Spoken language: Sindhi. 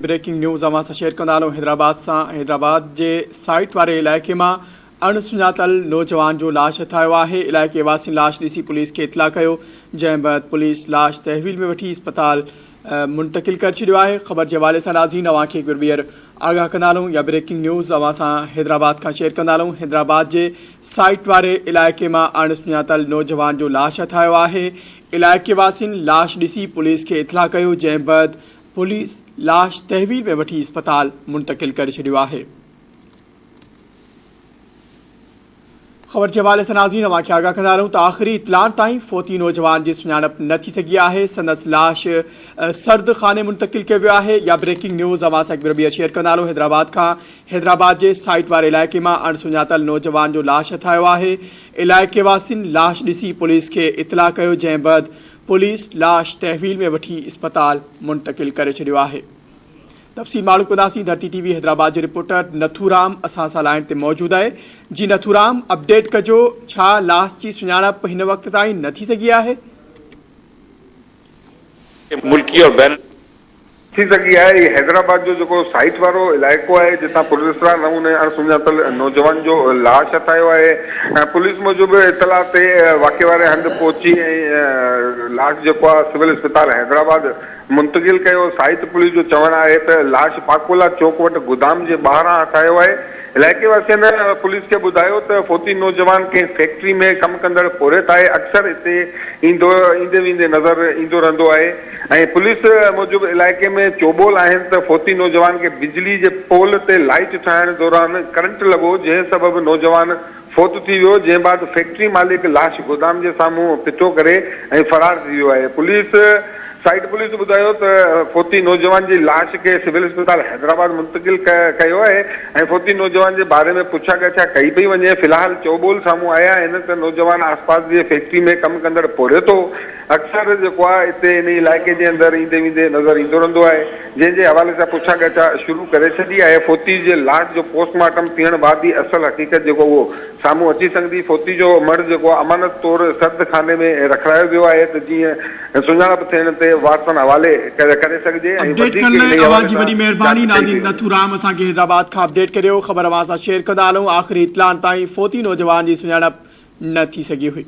بريڪنگ نيوز اوهان سان شيئر ڪندا هلون حيدرآباد سان حيدرآباد جي سائيٽ واري علائقي مان اڻ سڃاتل نوجوان جو لاش هٿ آيو آهي علائقي واسين لاش ڏسي پوليس کي اطلاع ڪيو جنهن بعد پوليس لاش تحويل ۾ وٺي اسپتال منتقل ڪري ڇڏيو آهي خبر جي حوالي سان ناظرين اوهان کي هڪ ٻيهر آگاهه ڪندا هلون يا بريڪنگ نيوز اوهان سان حيدرآباد کان شيئر ڪندا هلون حيدرآباد جي سائيٽ واري علائقي مان اڻ سڃاتل نوجوان جو لاش هٿ آيو آهي علائقي واسين لاش ڏسي پوليس کي اطلاع ڪيو جنهن بعد پوليس لاش تحويل ۾ وٺي اسپتال منتقل ڪري ڇڏيو آهي. خبر جي حوالي سان ناظرين اوهان کي آگاهه ڪندا رهون ته آخري اطلاعن تائين فوتي نوجوان جي سڃاڻپ نه ٿي سگهي آهي سندس لاش سرد خاني منتقل ڪيو ويو آهي يا بريڪنگ نيوز اوهان سان هڪ ڀيرو ٻيهر شيئر ڪندا هلون حيدرآباد کان حيدرآباد جي سائيٽ واري علائقي مان اڻ سڃاتل نوجوان جو لاش هٿ آيو آهي علائقي واسين لاش ڏسي پوليس کي اطلاع ڪيو جنهن بعد پوليس لاش تحويل ۾ وٺي اسپتال منتقل ڪري ڇڏيو آهي. تفصيل معلوم ڪنداسين ڌرتي ٽي وي حيدرآباد جو رپورٽر نٿو رام اسان سان لائين تي موجود آهي جي نٿو رام اپڊيٽ ڪجو ڇا لاش جي سڃاڻپ هن وقت تائين نه ٿي سگهي آهي؟ ملڪي اور بين. ٿي سگهي آهي. هي حيدرآباد جو جيڪو سائيٽ وارو علائقو آهي جتان پراسرار نموني اڻ سڃاتل نوجوان جو لاش هٿ آيو آهي ۽ پوليس موجب اطلاع تي واقعي واري هنڌ پهچي ۽ لاش جيڪو آهي سول اسپتال حيدرآباد منتقل ڪيو. سائيٽ پوليس جو چوڻ آهي ته لاش پاڪولا چوڪ وٽ گدام جي ٻاهران هٿ آيو آهي. علائقي واسين پوليس کي ٻڌايو ته فوتي نوجوان ڪنهن فيڪٽري ۾ ڪم ڪندڙ پورهيت آهي اڪثر هتي ايندو ايندي ويندي نظر ايندو رهندو آهي ۽ پوليس موجب علائقي ۾ چوٻول آهن ته فوتي نوجوان کي بجلي جي پول تي لائيٽ ٺاهڻ دوران ڪرنٽ لڳو جنهن سبب نوجوان فوت ٿي ويو جنهن بعد فيڪٽري مالڪ لاش گودام جي سامهون ڦٽو ڪري ۽ فرار ٿي ويو آهي پوليس سائيٽ پوليس ٻڌايو ته فوتي نوجوان جي لاش کي سول اسپتال حيدرآباد منتقل ڪيو آهي ۽ فوتي نوجوان جي باري ۾ پڇا ڳاڇا ڪئي پئي وڃي في الحال چئوٻول سامهون آيا آهن ته نوجوان آسپاس جي فيڪٽري ۾ ڪم ڪندڙ پورهيت هو اڪثر جيڪو آهي اتي انهي علائقي جي اندر ايندي ويندي نظر ايندو رهندو آهي جنهن جي حوالي سان پڇا ڳاڇا شروع ڪري ڇڏي آهي فوتي جي لاش جو پوسٽ مارٽم ٿيڻ بعد ئي اصل حقيقت جيڪو اهو سامهون اچي سگهندي فوتي جو مڙهه جيڪو آهي امانت طور سرد خاني ۾ رکرايو ويو آهي ته جيئن سڃاڻپ ٿيڻ تي وارثن حوالي ڪري سگهجي ۽ اپڊيٽ وڌيڪ ڪرڻ لاء انهي اوهان حوالي جي وڏي سان مهرباني جاچ ڪئي ناظرين پئي وڃي. نٿو رام اسان کي حيدرآباد کان اپڊيٽ ڪريو خبر اوهان سان شيئر ڪندا هلون آخري اطلاعن تائين فوتي نوجوان جي سڃاڻپ نه ٿي سگهي هئي.